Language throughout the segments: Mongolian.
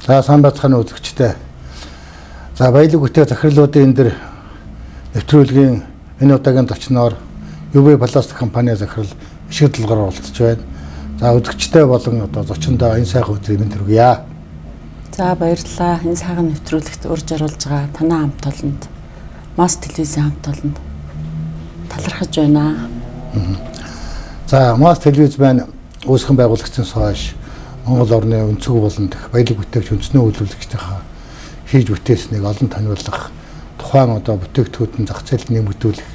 За сайн байцгаана үзэгчдээ. За баялаг бүтээх захирлуудын энэ дэр нэвтрүүлгийн энэ удаагийн зочноор UV Пластик компани захирал Ишиг Дулгаар оролцож байна. За үзэгчдээ болон одоо зочиндоо энэ сайхан өдрийг минь төргөе. За баярлалаа. Энэ сайхан нэвтрүүлэгт урьж оруулж байгаа танай хамт олонд, Масс телевизийн хамт олонд талархаж байна. За Масс телевиз маань үүсгэн байгуулагдсанаас хойш Монгол орны өнцөг болон дэх баялаг бүтээгч үндэсний үйлдвэрлэгчдийнхаа хийж бүтээснийг олон таниулах, тухайн одоо бүтээгдэхүүн зах зээлд нэмэгдүүлэх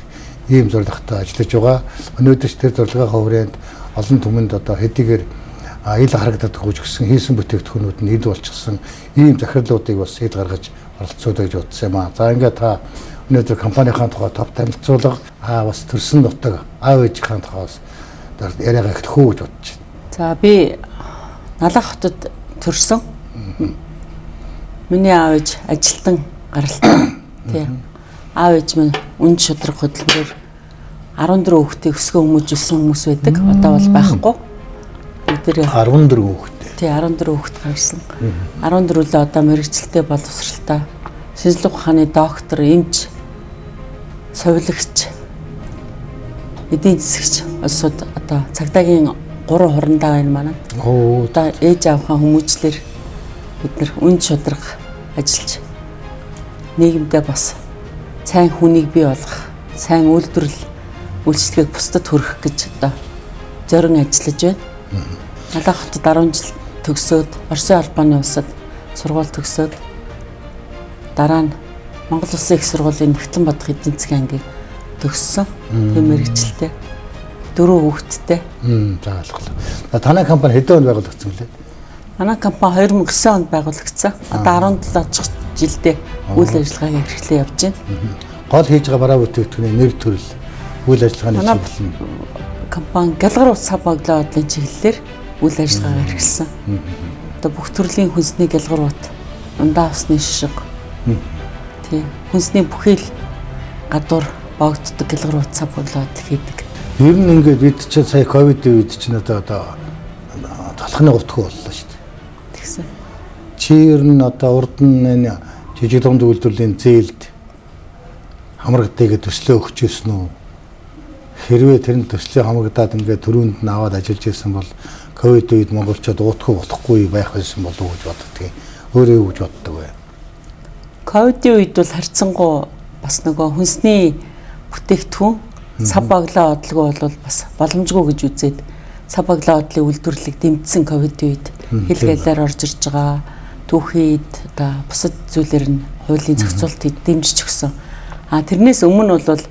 ийм зорилготой ажиллаж байгаа. Өнөөдөр ч тэр зорилгынхаа хүрээнд олон түмэнд одоо хэдийгээр ил харагддаг гэж гисэн хийсэн бүтээгдэхүүнүүд нь ил болчихсон ийм захирлуудыг бас ил гаргаж оролцоодоо гэж бодсон юм аа. За ингээд та өнөөдөр компанийнхаа тухай тов танилцуулга бас төрсөн нутаг аав ээжийнхаа тухай бас яриагаа эхлэх үү гэж бодож байна. За би Налах хотод төрсөн. Миний аав ээж ажилтан гаралтай. Тий. Аав ээж минь үн шудраг хөдөлмөрөөр 14 хүүхдийг өсгөө хүмүүжүүлсэн хүмүүс байдаг. Одоо бол байхгүй. Бид нэр 14 хүүхдтэй. Тий, 14 хүүхд гарсан. 14-лөө одоо мэрэгчлээ боловсралтай. Шинжлэх ухааны доктор, эмч, совилагч, эдийн засагч улсууд одоо цагдаагийн 3 хурандаа байна манай. Одоо ээж аавынхаа хүмүүжлэр бид нар үн шудраг ажиллаж нийгэмдээ бас сайн хүнийг бий болгох, сайн үйлдвэрлэл үйлчлэгийг бусдад хүргэх гэж одоо зорин ажиллаж байна. Налах хотод 10 жил төгсөөд Оросын албаны улсад сургууль төгсөөд дараа нь Монгол Улсын их сургуулийн нягтлан бодох эдийн засгийн ангийг төгссөн. Тийм мэрэгчлээ. 4 хүүхэдтэй. За ойлголоо. За танай компани хэдэн онд байгуулагдсан гэлээ? Манай компани 2009 онд байгуулагдсан. Одоо 17 очих жилдээ үйл ажиллагааг эрхлээ явж байна. Гол хийж байгаа бараа бүтээгдэхүүний нэр төрөл, үйл ажиллагааны чиглэл нь компани Гялгар ус сав боглоо одлын чиглэлээр үйл ажиллагаа эрхэлсэн. Одоо бүх төрлийн хүнсний гялгар ут, ундаа усны шишиг. Тий. Хүнсний бүхий л гадуур богддог гялгар ут сав боглоо одол хийдэг. Ер нь ингээд бид чинь сая ковидын үед чинь одоо талхны гутгүй боллоо шүү дээ. Тэгсэн. Чи ер нь одоо урд нь энэ жижиг дунд үйлдвэрлэлийн зээлд хамрагдъя гэж төслөө өгч ирсэн үү? Хэрвээ тэр нь төслийн хамрагдаад ингээд төрөнд нь аваад ажиллаж ирсэн бол ковид үед монголчууд уутгүй болохгүй байх байсан болов уу гэж боддог. Өөрөө юу гэж боддог вэ? Ковидын үед бол харьцангуй бас нөгөө хүнсний бүтээгдэхүүн сав баглаа бодлого бол бас боломжгүй гэж үзээд сав баглаа бодлын үйлдвэрлэлийг дэмжсэн ковидын үед хил гэлээр орж ирж байгаа түүхийд одоо бусад зүйлээр нь хуулийн зохицуултыг дэмжиж өгсөн. А тэрнээс өмнө бол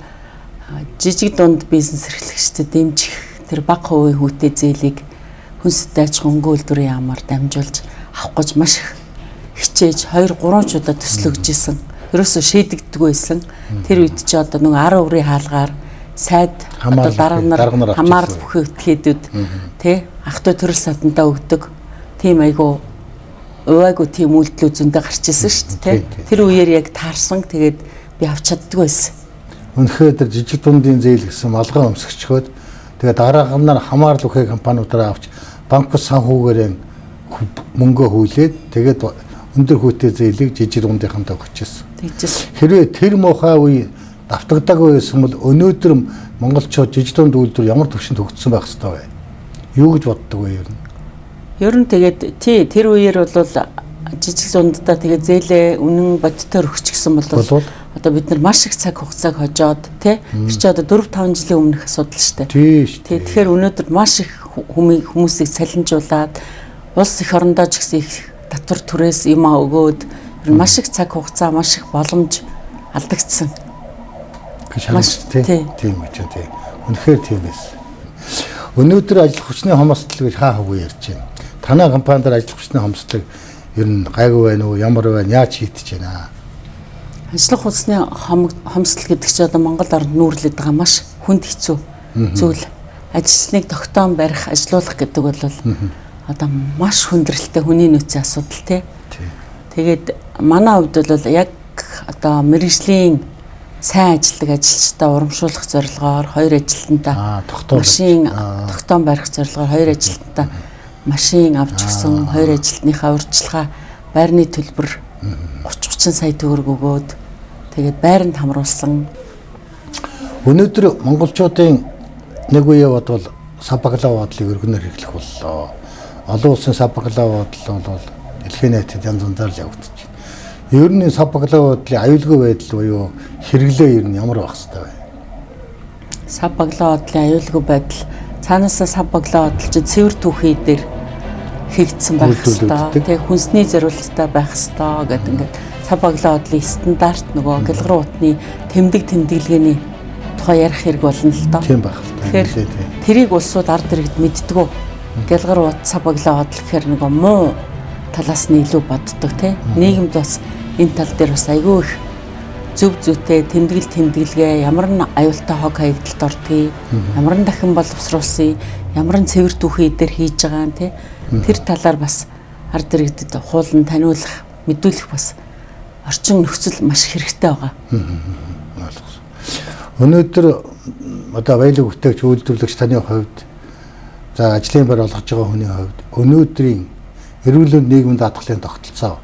жижиг дунд бизнес эрхлэгчдэд дэмжих тэр бага хувийн хүүтэй зээлийг хүнсэд аж ахуйн хөнгөн үйлдвэрийн яамаар дамжуулж авах гэж маш их хичээж 2 3 ч удаа төслөгж исэн. Ерөөсөө шийдэгддэггүй байсан. Тэр үед чи одоо нэг 10 өрийн хаалгаар сайд одоо дарга нар хамаарал бүхий этгээдүүд тий ах トゥ төрөл садандаа өгдөг. Тийм айгу увайгүй тийм үйлдэл зөндөө гарч исэн шүү дээ тий. Тэр үеэр яг таарсан. Тэгээд би авч чаддгүй байсан. Үнэхээр тэр жижиг дундын зээл гэсэн малгай өмсгчхөөд тэгээд дараагаар нар хамаарал бүхий компаниудаараа авч банк санхүүгээр мөнгө хүлээд тэгээд өндөр хүүтэй зээлийг жижиг дундынхантай өгчээсэн. Тэгжээс. Хэрвээ тэр муухай үе давтагдаагүй байсан бол өнөөдөр монголчууд жижиг дунд үйлдвэр ямар түвшинд хөгжсөн байх ёстой вэ? Юу гэж боддог вэ ер нь? Ер нь тэгээд тий тэр үеэр бол жижиг дунддаа тэгээд зээлээ үнэн бодитоор өгч гисэн бол одоо бид нар маш их цаг хугацааг хожоод тий тэр чи одоо 4 5 жилийн өмнөх асуудал шүү дээ. Тий шүү. Тий тэгэхээр өнөөдөр маш их хүмүүсийг цалинжуулаад улс эх орондоо ч гэсэн их татвар түрээс юм өгөөд маш их цаг хугацаа маш их боломж алдагдсан. Маш тий. Тийм гэж тий. Үнэхээр тийм байсан. Өнөөдөр ажиллах хүчний хомсдол гэж хаа хавгүй ярьж байна. Танай компанид ажиллах хүчний хомсдлыг ер нь гайгүй байна уу, ямар байна, яаж шийдэж байна? Ажиллах хүчний хомсдол гэдэг чинь одоо Монгол оронд нүүрлээд байгаа маш хүнд хэцүү зүйл. Ажилчныг тогтоон барих, ажилуулах гэдэг бол одоо маш хүндрэлтэй хүний нөөцийн асуудал тий. Тэгээд манай хувьд бол яг одоо мэрэгжлийн сайн ажилладаг ажилчдаа урамшуулах зорилгоор хоёр ажилтнаа машин тогтоон барих зорилгоор хоёр ажилтнаа машин авч өгсөн, хоёр ажилтныхаа урьдчилгаа Байрны төлбөр 30 сая төгрөг өгөөд тэгээд байранд хамруулсан. Өнөөдөр монголчуудын нэг үе бодвол сав баглаа бодлыг өргөнөөр хэрэглэх боллоо. Олон улсын сав баглаа бодол бол дэлхийн нийтэд янз янзаар л явагдаж байна. Ер нь сав баглаа бодлын аюулгүй байдал буюу хэрэглээ ер нь ямар байх хэвээр вэ? Сав баглаа бодлын аюулгүй байдал цаанаасаа сав баглаа бодол чинь цэвэр түүхий дээр хийгдсэн байх хэвээр. Тэгээ хүнсний зориулттай байх хэвээр гэдэг ингээд сав баглаа бодлын стандарт нөгөө гэлгэр утны тэмдэг тэмдэглэгээний тухай ярих хэрэг болно л доо. Тийм байх л та. Тэгэхээр тэрийг улсууд ард иргэд мэддгүү. Гялгар ут сав баглаа бодол гэхээр нөгөө муу талаас нь илүү боддог тий. Нийгэмд бас энэ тал дээр бас айгүй их зөв зүйтэй тэмдэглэл тэмдэглэгээ ямар нь аюултай хог хаягдалд ордгийг, ямар нь дахин боловсруулсан, ямар нь цэвэр түүхий дээр хийж байгаа нь тий. Тэр талаар бас ард иргэдэд хуулан таниулах, мэдүүлэх бас орчин нөхцөл маш хэрэгтэй байгаа. Ойлгосон. Өнөөдөр одоо баялаг бүтээгч, үйлдвэрлэгч таны хувьд, за ажлын байр олгож байгаа хүний хувьд өнөөдрийн эрүүл мэндийн нийгмийн даатгалын тогтолцоо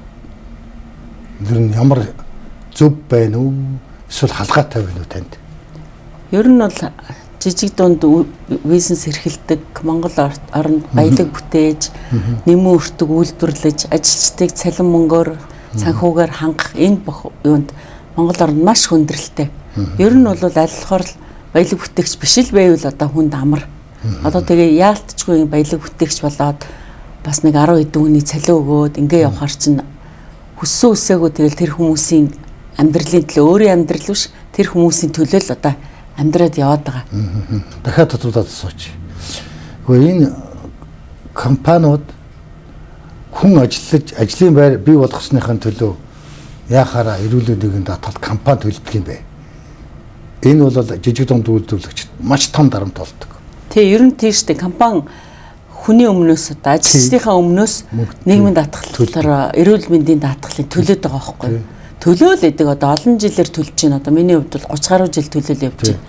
ер нь ямар зөв байна уу? Эсвэл халгаатай байна уу танд? Ер нь бол жижиг дунд бизнес эрхэлдэг, Монгол оронд баялаг бүтээж, нэмэн өртөг үйлдвэрлэж, ажилчдыг цалин мөнгөөр, санхүүгээр хангах энэ бүх юунд Монгол оронд маш хүндрэлтэй. Ер нь бол аль болохоор л баялаг бүтээгч биш л байвал одоо хүнд амар. Одоо тэгээ яалтчгүй баялаг бүтээгч болоод бас нэг 10 хэдэн хүний цалин өгөөд ингээ явахар чинь хүссэн үсээгүй тэгэл тэр хүмүүсийн амьдралын төлөө, өөрийн амьдрал биш, тэр хүмүүсийн төлөө л одоо амьдраад яваад байгаа. Дахиад тодруулаад асууч. Гэхдээ энэ компаниуд хүн ажиллаж ажлын байр бий болгосныхын төлөө яхаараа эрүүл мэндийн даатгал компани төлдөг юм бэ? Энэ бол жижиг дунд үйлдвэрлэгчид маш том дарамт болдог. Тий, ер нь тийм шүү дээ. Компани хүний өмнөөс одоо ажилчдынхаа өмнөөс нийгмийн даатгалаар эрүүл мэндийн даатгалыг төлөөд байгаа байхгүй юу? Төлөөл идэг одоо олон жилээр төлж байна. Одоо миний хувьд бол 30 гаруй жил төлөөл явж байна.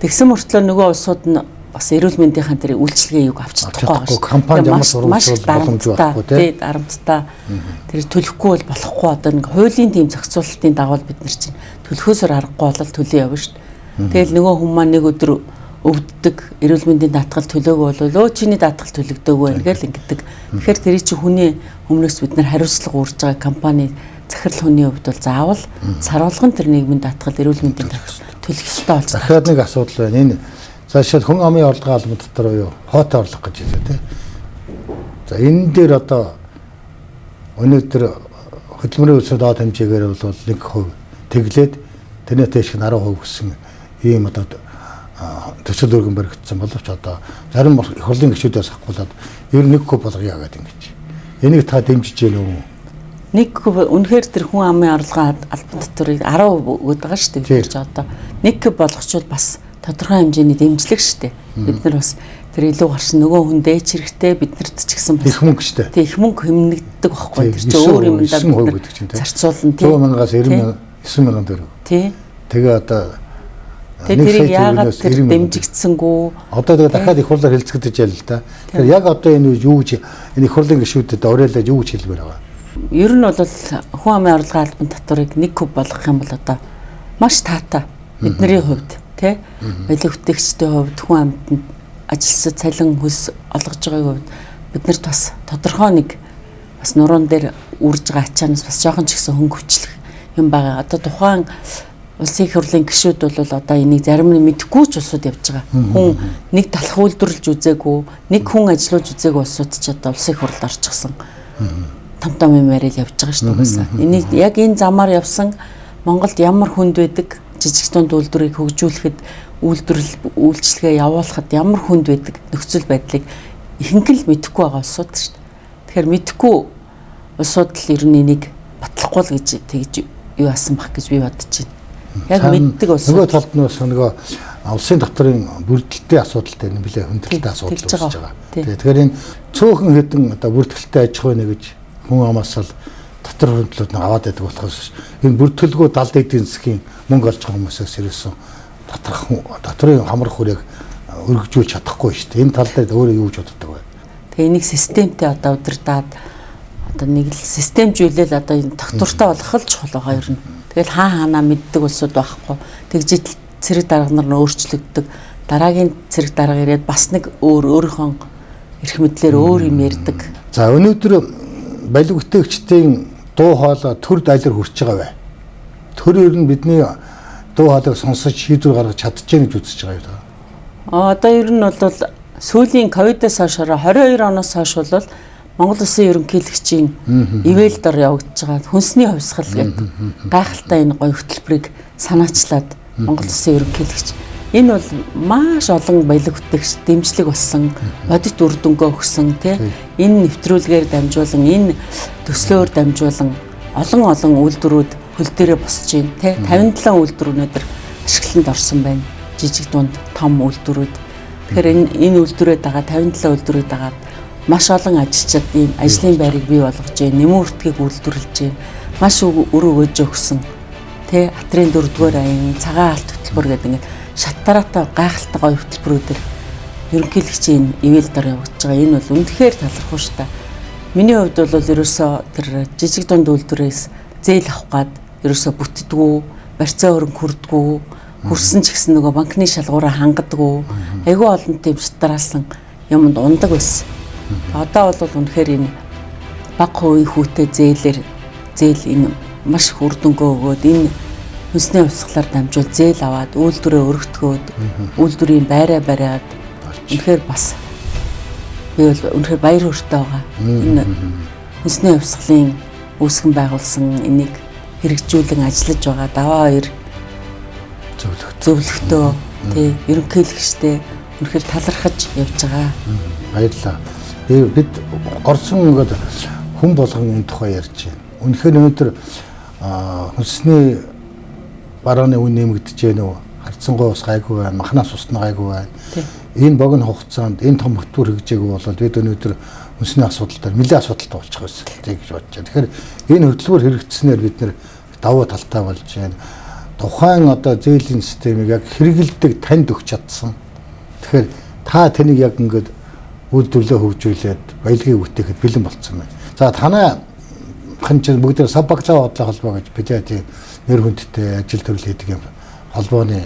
Тэгсэн мөртлөө нөгөө улсууд нь бас эрүүл мэндийнхаа тэр үйлчилгээ юг авч чадахгүй байгаа шүү. Компани ямар сурвалжуул боломж байхгүй тий. Дарамттай. Тэр төлөхгүй бол болохгүй одоо нэг хуулийн тийм зохицуулалтын дагуу бид нар чинь төлөхөөсөр аргагүй болол төлөө явна шүү дээ. Тэгэл нөгөө хүмүүс маань нэг өдөр өвддөг, эрүүл мэндийн даатгал төлөөгүй бол өө чиний даатгал төлөгдөөгүй байна гэл ингэдэг. Тэгэхээр тэрий чи хүний өмнөөс бид нар хариуцлага үүрж байгаа компани захирал хүний хувьд бол заавал сар болгон тэр нийгмийн даатгал, эрүүл мэндийн даатгал төлөх ёстой болж байна. Дахиад нэг асуудал байна. Энэ за жишээл хүн амын орлогын албан дотор юу хоотой орлого гэж хэлээ тий. За энэ дээр одоо өнөөдөр хөдөлмөрийн өсөлт доод хэмжээгээр бол 1% тэглээд тэрнээ дээш нь 10% гэсэн ийм одоо төсөл өргөн баригдсан боловч одоо зарим их хурлын гишүүдээс авахгүйд ер нь 1% болгоё гэдэг ингэж. Энийг та дэмжиж гэнэ үү? 1% үнэхээр тэр хүн амын орлогын албан татварыг 10% өгöd байгаа шүү дээ бид нар ч одоо 1% болгочвол бас тодорхой хэмжээний дэмжлэг шүү дээ. Бид нар бас тэр илүү гарсан нөгөө хүн дээч хэрэгтэй биднэрт ч гэсэн бас их мөнгө шүү дээ. Тэг их мөнгө хэмнэгддэг байхгүй тэр чинь өөр юмдаа бид зарцуулна тий. 100 мянгаас 90 9 мянган төгрөг. Тий. Тэгээ одоо тэрийг яагаад тэр дэмжигдсэнгүү? Одоо тэгээ дахиад их хурлаар хэлцэгдэж ял л да. Тэгэхээр яг одоо энэ юу гэж энэ их хурлын гишүүдэд уриалаад юу гэж хэлмээр байгаа? Ер нь бол хүн амын орлогын албан татварыг 1% болгох юм бол одоо маш таатай бидний хувьд тий. Баялаг бүтээгчдийн хувьд, хүн амьтанд ажилсад цалин хөлс олгож байгаагийн хувьд биднэрт бас тодорхой нэг бас нуруунд дээр үрж байгаа ачаанаас бас жоохон ч гэсэн хөнгөвчлөх юм байгаа. Одоо тухайн улсын их хурлын гишүүд бол одоо энийг зарим нь мэдэхгүй ч улсууд явж байгаа. Хүн нэг талах үйлдвэрлэж үзээгүй, нэг хүн ажиллуулж үзээгүй улсууд ч одоо улсын их хурлд орчихсон. Том том юм яриад явж байгаа шүү дээ угаасаа. Энийг яг энэ замаар явсан Монголд ямар хүнд байдаг жижиг дунд үйлдвэрийг хөгжүүлэхэд, үйлдвэрлэл үйлчилгээ явуулахад ямар хүнд байдаг нөхцөл байдлыг ихэнх л мэдэхгүй байгаа улсууд шүү дээ. Тэгэхээр мэдэхгүй улсууд л ер нь энийг батлахгүй л гэж тэгж юу асан бах гэж би бодож байна. Яг мэддэг улсууд. Нөгөө талд нь бас нөгөө улсын доторын бүрдэлтэй асуудалтай нэлээ хүндрэлтэй асуудал үүсэж байгаа. Тэгэхээр энэ цөөхөн хэдэн одоо бүртгэлтэй аж ахуй нэ гэж хүн амаас л дотор хөрөнгөлүүд нэг аваад байдаг болохоос энэ бүртгэлгүй далд эдийн засгийн мөнгө олж байгаа хүмүүсээс ерөөсөн дотрын хамрах хүрээг өргөжүүлж чадахгүй шүү дээ. Энэ тал дээр өөрөө юу гэж боддог вэ? Тэгээ энийг системтэй одоо удирдаад Одоо нэг л системжүүлэл одоо энэ тогтвортой болох л чухал байгаа ер нь. Тэгэл хаа хаанаа мэддэг улсууд байхгүй. Тэгжид цэрэг дарга нар нь өөрчлөгддөг. Дараагийн цэрэг дарга ирээд бас нэг өөр өөрийнхөө эрх мэдлээр өөр юм ярьдаг. За, өнөөдөр баялаг бүтээгчдийн дуу хоолой төрд алир хүрч байгаа бай. Төр ер нь бидний дуу хоолойг сонсож шийдвэр гаргаж чадчихээн гэж үзэж байгаа юм да. Одоо ер нь бол сүүлийн ковидоос хойш 22 оноос хойш бол Монгол Улсын ерөнхийлөгчийн ивэл дор явагдаж байгаа хүнсний хувьсгал гэдэг гайхалтай энэ гоё хөтөлбөрийг санаачлаад Монгол Улсын ерөнхийлөгч энэ бол маш олон баялаг бүтээгч дэмжлэг болсон, бодит үр дүнгээ өгсөн, тий, энэ нэвтрүүлгээр дамжуулан, энэ төслөөр дамжуулан олон олон үйлдвэрүүд хөл дээрээ босч байна, тий, 57 үйлдвэр өнөөдөр ашиглалтанд орсон байна. Жижиг, дунд, том үйлдвэрүүд. Тэгэхээр энэ үйлдвэрээ дагаа 57 үйлдвэрээ дагаад маш олон ажилчид ийм ажлын байрыг бий болгож байна, нэмэн үртгийг үйлдвэрлэж байна. Маш үр өгөөж өгсөн. Тэ, атрын 4-р аян, цагаан алт хөтөлбөр гэдэг ингээд шат дараатай гайхалтай гоё хөтөлбөрүүдээр ерөнхийлөгчийн ивэл дор явагдаж байгаа. Энэ бол үнэхээр талархуу шүү дээ. Миний хувьд бол ерөөсөө тэр жижиг дунд үйлдвэрээс зээл авах гад ерөөсөө бүтдгүү, барьцаа хөрөнгө хүрдгүү, хүрсэн ч гэсэн нөгөө банкны шалгуураа хангадаггүй. Айгүй олон тийм шатараасан юмд ундаг байсан. Одоо бол үнэхээр энэ бага хувийн хүүтэй зээлээр зээл энэ маш их үр дүнгээ өгөөд, энэ хүнсний хувьсгалаар дамжуул зээл аваад үйлдвэрээ өргөтгөөд, үйлдвэрийн байраа бариад үнэхээр бас би бол үнэхээр баяр хөөртэй байгаа. Энэ хүнсний хувьсгалын үүсгэн байгуулсан энийг хэрэгжүүлэн ажиллаж байгаа даваа хоёр зөвлөгтөө, тий, ерөнхийлөгчтэй үнэхээр талархаж явж байгаа. Баярлалаа. Бид орсон ингээд хүн болгон энэ тухай ярьж байна. Үнэхээр өнөөдөр хүнсний барааны үн нэмэгдэж байна уу? Харьцангуй ус гайгүй байна, махнаас ус нь гайгүй байна. Энэ богино хугацаанд энэ том хөтөлбөр хэрэгжээгүй болоод бид өнөөдөр хүнсний асуудал дээр нэлээд асуудалтай болчих байсан гэж бодож байна. Тэгэхээр энэ хөтөлбөр хэрэгжсэнээр бид нэр давуу талтай болж байна. Тухайн одоо зээлийн системийг яг хэрэгэлдэг танд өгч чадсан. Тэгэхээр та тэнийг яг ингээд үйлдвэрлэлээ хөгжүүлээд баялагийг бүтээхэд бэлэн болцсон байна. За, танай хан чинь бүгд сав баглаа бодлоо холбоо гэж бид тийм нэр хүндтэй ажил төрөл хийдэг юм холбооны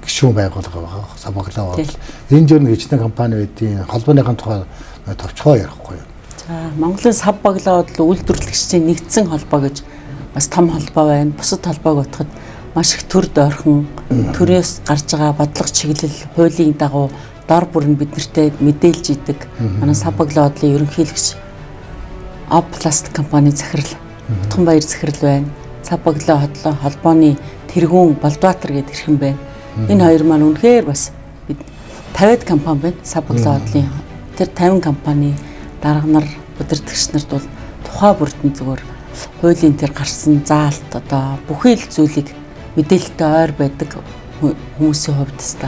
гишүүн байгууллага байгаа. Сав баглаа бодол. Энэ жир нь хичнээн компани байдیں۔ Холбооныхын тухай товчхоо ярихгүй юу? За, Монголын сав баглаа бодол үйлдвэрлэгчдийн нэгдсэн холбоо гэж бас том холбоо байна. Бусад холбоог бодоход маш их төрд ойрхон, төрөөс гарч байгаа бодлого чиглэл, хуулийн дагуу дор бүр нь биднэртэй мэдээлж идэг. Манай сав баглаа бодлын ерөнхийлөгч Опласт компани захирал Утхан Баяр захирал байна. Сав баглаа холбооны тэргүүн Болдбаатар гэдэг хэрхэн байна. Энэ хоёр маань үнэхээр бас бид 50 компани байна. Сав баглаа бодлын тэр 50 компани дарга нар, удирдагч нарт бол тухай бүрдэн зүгээр хуулийн тэр гарсан заалт одоо бүхий л зүйлийг мэдээлэлтэй ойр байдаг хүмүүсийн хувьд та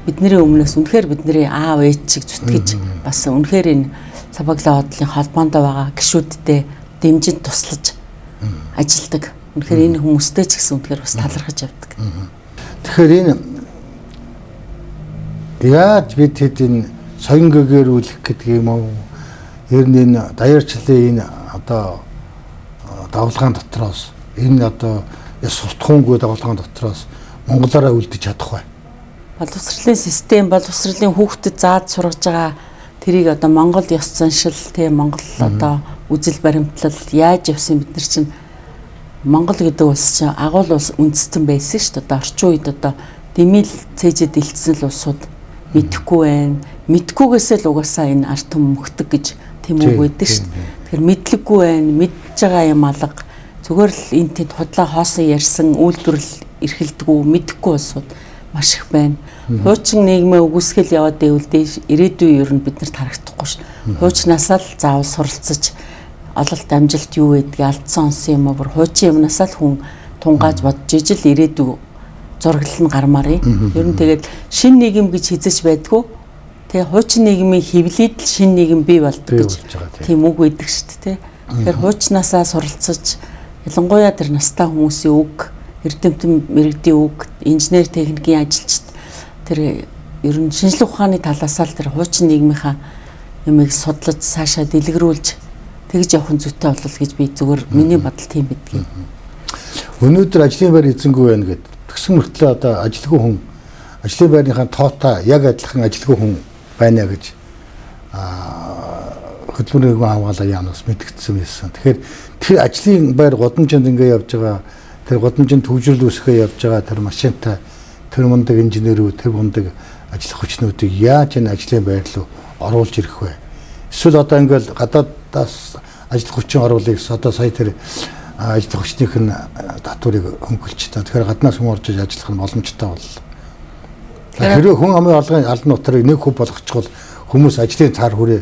бидний өмнөөс үнэхээр бидний аав ээж чиг зүтгэж бас үнэхээр энэ сав баглаа бодлын холбоонд байгаа гишүүдтэй дэмжин туслаж ажилладаг. Үнэхээр энэ хүмүүстэй ч гэсэн үнэхээр бас талархаж явдаг. Тэгэхээр энэ яаж бид хэд энэ соён гэгэрүүлэх гэдэг юм уу? Ер нь энэ даяарчлалын энэ одоо давлгаан дотроос, энэ одоо яс суртахуунгүй давлгаан дотроос монголоороо үлдэж чадах бай. Боловсролын систем, боловсролын хүүхдэд зааж сургаж байгаа тэрийг одоо Монгол ёс заншил, тий, Монгол одоо үзэл баримтлал яаж явсан, бид нар чинь Монгол гэдэг улс чинь агуул улс үндэстэн байсан шүү дээ. Одоо орчин үед одоо дэмил цээжэд дэлтсэн л улсууд мэдэхгүй байна. Мэдхгүйгээсээ л угаасаа энэ ард түмэн мөхдөг гэж тийм үг байдаг шүү дээ. Тэгэхээр мэдлэггүй байна, мэдж байгаа юм алга. Зүгээр л энэ тэнд худлаа хоосон ярьсан, үйлдвэрлэл эрхэлдэггүй, мэдэхгүй улсууд маш их байна. Хуучин нийгмээ үгүйсгэл яваад байвал дээш ирээдүйн ер нь биднэрт харагдахгүй ш. Хуучнаасаа л заавал суралцаж, ололт амжилт юу гэдгийг, алдсан онсон юм уу, бүр хуучин юмнасаа л хүн тунгааж бодож ижил ирээдүй зураглал нь гармаар юм. Ер нь тэгээд шин нийгэм гэж хизэж байдгүй. Тэгээ хуучин нийгмийн хөвлөд л шин нийгэм бий болдог гэж тийм үг байдаг шүү дээ. Тэгэхээр хуучнаасаа суралцаж, ялангуяа тэр настай хүмүүсийн үг, эрдэмтэн мэргэдийн үг, инженер техникийн ажилчид тэр ер нь шинжлэх ухааны талаасаа л тэр хуучин нийгмийнхаа юмыг судлаж цаашаа дэлгэрүүлж Тэгж явах нь зүйтэй болол гэж би зүгээр миний бодол тийм бидгийг. Өнөөдөр ажлын байр эзэнгүй байна гэд. Тэгсэн мөртлөө одоо ажилгүй хүн ажлын байрныхаа тоотой яг адилхан ажилгүй хүн байна гэж хөдөлмөрийн нийгмийн хамгаалал яамнаас мэдгдсэн байсан. Тэгэхээр тэр ажлын байр гудамжинд ингээ явж байгаа, тэр гудамжинд төвжирэл үүсгээ явж байгаа тэр машинтай тэр мундаг инженерүүд, тэр мундаг ажиллах хүчнүүдийг яаж энэ ажлын байр руу оруулж ирэх вэ? Эсвэл одоо ингээл гадаадаас ажиллах хүчин оруулъя гэсэн одоо сая тэр ажиллах хүчнийх нь татварыг хөнгөлч та. Тэгэхээр гаднаас хүн орж иж ажиллах нь боломжтой боллоо. Хэрвээ хүн амын олгын албан нутарыг нэг хөв болгочихвол хүмүүс ажлын цаар хүрээ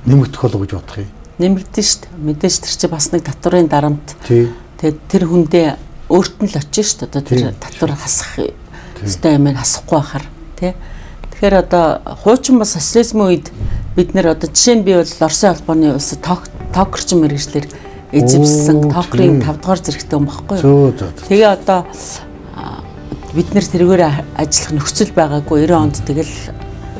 нэмэгдэх болов гэж бодох юм. Нэмэгдэн шүү дээ. Мэдээж тэр чинь бас нэг татварын дарамт. Тэгээд тэр хүндээ өөрт нь л очиж шүү дээ. Одоо тэр татвар хасах ёстой юм хасахгүй байхаар тий. Тэгэхээр одоо хуучин бас социализмын үед бид нэр одоо жишээ нь би бол Оросын холбооны улсад токерчин мэргэжлэр эзэмшсэн токрын 5 дугаар зэрэгтэй юм багхгүй юу. Тэгээ одоо бид нэр тэргээр ажиллах нөхцөл байгаагүй 90 онд тэгэл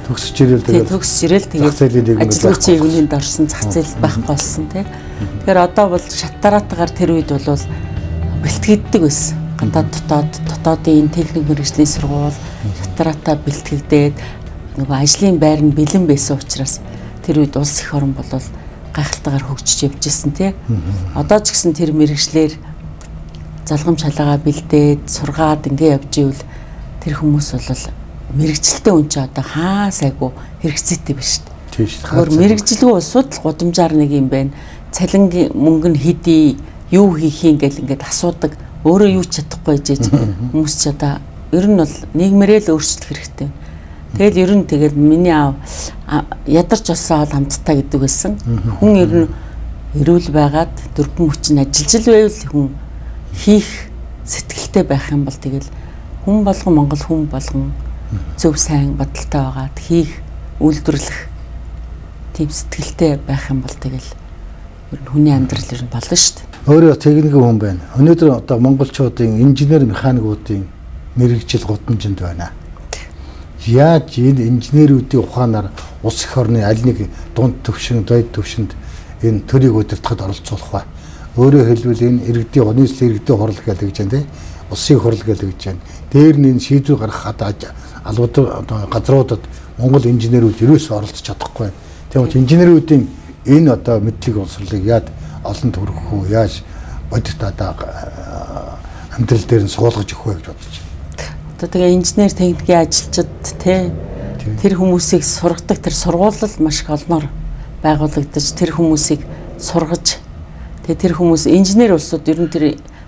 төгсөж ирэл тэгэл төгсөж ирэл тэгэл ажилгүйчийн ивнэнд орсон зах зээл байхгүй болсон тий. Тэгэхээр одоо бол шат дараатайгаар тэр үед бол бэлтгэгддэг байсан. Гадаад дотоодын энэ техник мэргэжлийн сургууль шат дараатай бэлтгэгдээд нөгөө ажлын байр нь бэлэн байсан учраас тэр үед улс эх орн бол гайхалтайгаар хөгжиж явж исэн тий. Одоо ч гэсэн тэр мэргэжлэр залгам шалаагаа бэлдээд сургаад ингээ явж ивэл тэр хүмүүс бол мэрэгчлээ үн чи одоо хаа сайгүй хэрэгцээтэй биш шүү дээ. Тийм шүү. Тэгэхээр мэрэгжилгүй улсууд л гудамжаар нэг юм байна. Цалингийн мөнгө нь хэдий, юу хийх юм гэл ингээд асуудаг. Өөрөө юу ч чадахгүй жиж хүмүүс ч одоо ер нь бол нийгмээрээ л өөрчлөх хэрэгтэй. Тэгэл ер нь тэгэл миний аав ядарч олсон хоол хамттай гэдэг байсан. Хүн ер нь эрүүл байгаад дөрвөн хүчин ажиллаж л байвал хүн хийх сэтгэлтэй байх юм бол тэгэл хүн болгон Монгол хүн болгон зөв сайн бодолтой байгаад хийх, үйлдвэрлэх тийм сэтгэлтэй байх юм бол тэгэл ер нь хүний амьдрал ер нь болно шүү дээ. Өөрөө техникийн хүн байна. Өнөөдөр одоо монголчуудын инженер механикуудын мэргэжил гудамжинд байна. Яаж энэ инженерүүдийн ухаанаар улс эх орны аль нэг дунд төвшин, дойд төвшөнд энэ төрийг удирдахад оролцуулах вэ? Өөрөөр хэлбэл энэ иргэдийн нийслэлийн иргэдийн хурал гэдэг гэж байна тийм. Улсын хурал гэдэг гэж байна. Дээр нь энэ шийдвэр гаргах одоо албад одоо газруудад Монгол инженерүүд ерөөсөө оролцож чадахгүй. Тийм учраас инженерүүдийн энэ одоо мэдлэг боловсролыг яад олонд хүргэх үү? Яаж бодит одоо амьдрал дээр нь суулгаж өгөх вэ гэж бодож байна. Одоо тэгээ инженер техникийн ажилчид тий тэр хүмүүсийг сургадаг тэр сургуулил маш их олноор байгуулагдаж тэр хүмүүсийг сургаж тэгээ тэр хүмүүс инженер улсууд ер нь тэр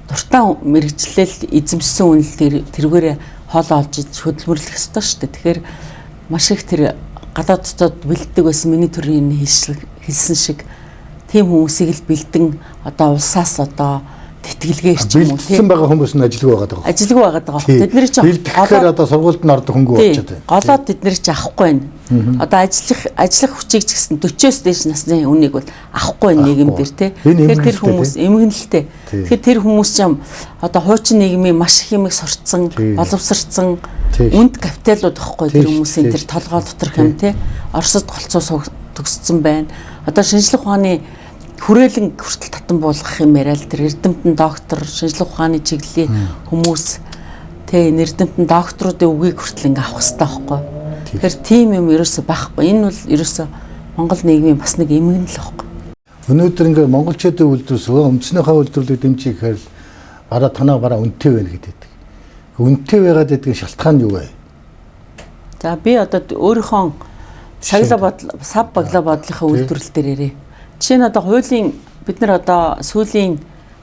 дуртай мэргэжлэл эзэмшсэн үнэл тэр тэргээрээ хоолоо олж иж хөдөлмөрлөх ёстой шүү дээ. Тэгэхээр маш их тэр гадаад дотоод бэлддэг байсан миний төрийн хэлсэн шиг тийм хүмүүсийг л бэлдэн одоо улсаас одоо тэтгэлгээр ч юм уу тийм байгаа хүмүүс нь ажилгүй байгаад байгаа. Ажилгүй байгаад байгаа. Тэд нар чинь бэлтгэхээр одоо сургуульд нь ордог хөнгөө болчиход байна. Голоод тэд нар чинь авахгүй байна. Одоо ажиллах хүчийг ч гэсэн 40-оос дээш насны үнийг бол авахгүй байна нийгэм дээр тий. Тэгэхээр тэр хүмүүс эмгэнэлтэй. Тэгэхээр тэр хүмүүс чинь одоо хуучин нийгмийн маш их юмыг сурцсан, боловсрцсан үнд капиталууд байхгүй тэр хүмүүсийн тэр толгой доторх юм тий. Оросд голцоо төгссөн байна. Одоо шинжлэх ухааны хүрээлэн хүртэл татан буулгах юм яриа л тэр эрдэмтэн доктор, шинжлэх ухааны чиглэлийн хүмүүс тэ энэ эрдэмтэн докторуудын үгийг хүртэл ингээ авах хэрэгтэй байхгүй. Тэгэхээр тийм юм ерөөсөө байхгүй. Энэ бол ерөөсөө Монгол нийгмийн бас нэг эмгэнэл байхгүй. Өнөөдөр ингээ монголчуудын үйлдвэрс үндснийхээ үйлдвэрлэлийг дэмжих гэхээр л бараа танаа бараа үнэтэй байна гэдэг. Үнэтэй байгаад байдгийн шалтгаан нь юу вэ? За би одоо өөрийнхөө сагла бодол, сав баглаа бодлынхаа үйлдвэрлэл дээр ярив. Жишээ нь одоо хуулийн бид нар одоо сүүлийн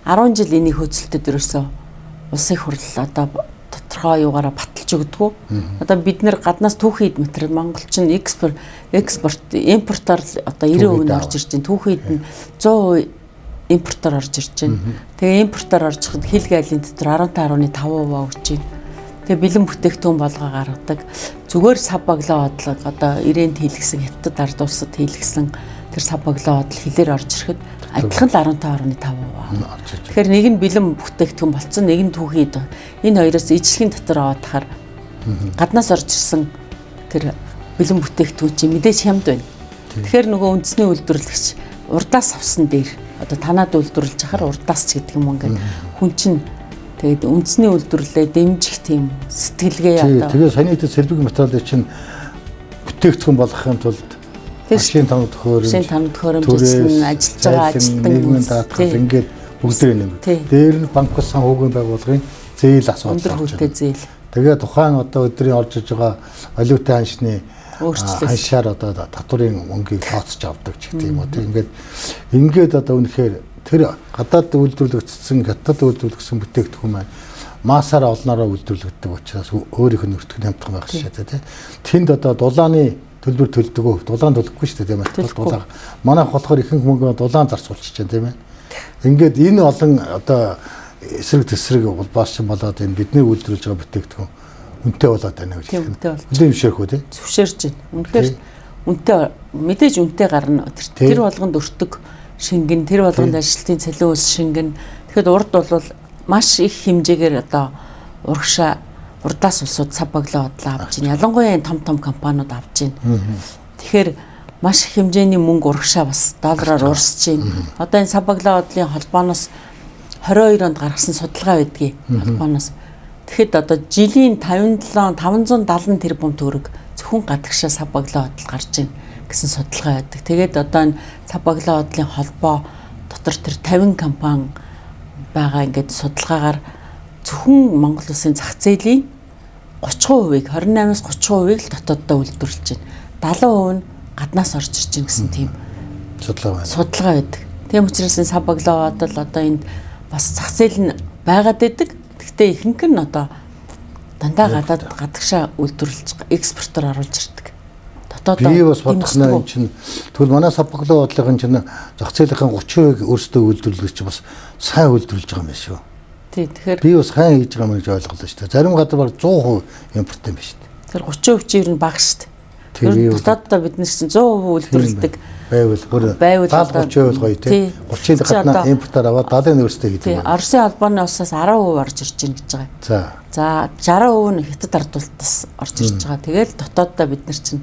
10 жил энийг хөөцөлтөд ерөөсөө улсын хурал одоо тодорхой юугаараа баталж өгдөг. Одоо бид нар гаднаас түүхий эд материал монголч нь экспорт, импортоор одоо 90% нь орж ирж байна. Түүхий эд нь 100% импортоор орж ирж байна. Тэгээ импортоор орж ирэхэд хил гайлын дотор 15.5% өгч байна. Тэгээ бэлэн бүтээгдэхүүн болгоо гаргадаг. Зүгээр сав баглаа бодлого одоо ирээнд хийлгсэн, хятад ард улсад хийлгсэн тэр сав баглаа бодол хилээр орж ирэхэд адилхан л 15.5%. Тэгэхээр нэг нь бэлэн бүтээгдэхүүн болцсон, нэг нь түүхий эд. Энэ хоёроос ижлэгийн дотор аваад тахаар гаднаас орж ирсэн тэр бэлэн бүтээгдэхүүн чинь мэдээж хямд байна. Тэгэхээр нөгөө үндэсний үйлдвэрлэгч Урдаас авсан дээр одоо танаад үйлдвэрлэж хахаар урдаас ч гэдэг юм ингээд хүн чинь тэгээд үндэсний үйлдвэрлэлээ дэмжих тийм сэтгэлгээ одоо. Тэгээ саяны тэр сэлбэг материалыг чинь бүтээгдэхүүн болгохын тулд машин тоног төхөөрөмж, ажиллаж байгаа ажилтан нийгмийн даатгал ингээд бүгдээ нэг. Дээр нь банк ус санхүүгийн байгууллагын зээл асуудал орж ирнэ. Зээл. Тэгээ тухайн одоо өдрийн орж иж байгаа валютын ханшны ханшаар одоо татварын мөнгийг тооцож авдаг ч гэдэг юм уу. Тэг ингээд одоо үнэхээр тэр гадаад үйлдвэрлэгдсэн, хятад үйлдвэрлэгдсэн бүтээгдэхүүн маань массаар олноороо үйлдвэрлэгддэг учраас өөрийнх нь өртөг нямдхан байх шээ тий. Тэнд одоо дулааны төлбөр төлдөг, дулаан төлөхгүй шүү дээ тийм ээ. Дулаан. Манайх болохоор ихэнх мөнгө дулаан зарцуулчих чинь тийм ээ. Ингээд энэ олон одоо эсрэг тэсрэг улбаас чинь болоод энэ бидний үйлдвэрлэж байгаа бүтээгдэхүүн үнэтэй болоод байна гэж хэлнэ. Хүлээн зөвшөөрөх үү тий? Зөвшөөрч байна. Үнэхээр үнэтэй, мэдээж үнэтэй гарна. Тэр болгонд өртөг шингэн, тэр болгонд ажилтны цалин ус шингэн. Тэгэхэд урд бол маш их хэмжээгээр одоо урагшаа урдаас улсууд сав баглаа бодлоо авч байна. Ялангуяа энэ том том компаниуд авч байна. Тэгэхээр маш их хэмжээний мөнгө урагшаа бас доллараар урсж байна. Одоо энэ сав баглаа бодлын холбооноос 22 онд гаргасан судалгаа байдгийг холбооноос. Тэгэхэд одоо жилийн 57 570 тэрбум төгрөг зөвхөн гадагшаа сав баглаа бодол гарч байна гэсэн судалгаа байдаг. Тэгээд одоо энэ сав баглаа бодлын холбоо дотор тэр 50 компани байгаа ингээд судалгаагаар зөвхөн Монгол улсын зах зээлийн 30%-ийг 28-аас 30%-ийг л дотооддоо үйлдвэрлэж байна. 70% нь гаднаас орж ирж байна гэсэн тийм судалгаа байдаг. Тийм учраас энэ сав баглаа бодол одоо энд бас зах зээл нь байгаад байдаг. Гэхдээ ихэнх нь одоо дандаа гадаад гадагшаа үйлдвэрлэж экспортоор оруулж ирдэг. Дотоодоо би бас бодох нь энэ чинь тэгвэл манай сав баглаа бодлогын чинь зах зээлийнхэн 30% өөрсдөө үйлдвэрлэж чинь бас сайн үйлдвэрлэж байгаа юм байна шүү. Тий, тэгэхээр би бас сайн хийж байгаа юм гэж ойлголоо шүү дээ. Зарим газар баг 100% импорт юм байна шүү дээ. Тэр 30% чинь ер нь бага шүү дээ. Тэр дотооддоо бид нар чинь 100% үйлдвэрлэдэг байвал бүр 70 30% гоё тий. 30-ыг гаднаа импортоор аваад 70-ыг өөрсдөө хийдэг. Тий, Оросын холбооны улсаас 10% орж ирж байна гэж байгаа. За. За 60% нь хятад ардуултаас орж ирж байгаа. Тэгэл дотооддоо бид нар чинь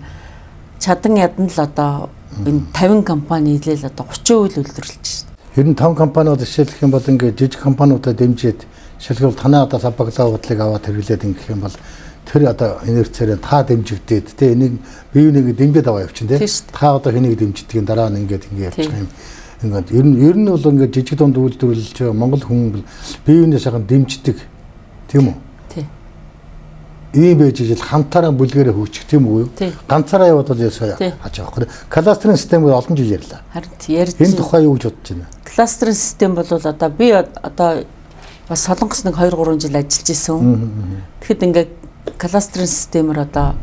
чадан ядан л одоо энэ 50 компани нийлээл одоо 30% л үйлдвэрлэж байна. Ер нь 5 компаниуд жишээлх юм бол ингээд жижиг компаниудад дэмжиж жишээлбэл танаа одоо сав баглаа бодлыг аваад хэрэглээд ингэх юм бол тэр одоо инерцээр та дэмжигдээд тий энийг бие биенийг дэмжиж аваа явчин тий та одоо хэнийг дэмжидгийг дараа нь ингээд ингээд явчих юм. Ингээд ер нь бол ингээд жижиг дунд үйлдвэрлэж байгаа Монгол хүн бие биенээ сайхан дэмждэг тийм үү? Тий. Ийм байж ижил хамтаараа бүлгээрээ хөгжих тийм үү? Ганцаараа яваад бол ясаа хаж байгаа байхгүй. Кластерын системээр олон жил ярьлаа. Харин ярьж. Энэ тухай юу гэж бодож байна? Кластерын систем бол одоо би одоо бас Солонгос нэг 2-3 жил ажиллаж исэн. Тэгэхэд ингээд кластерын системээр одоо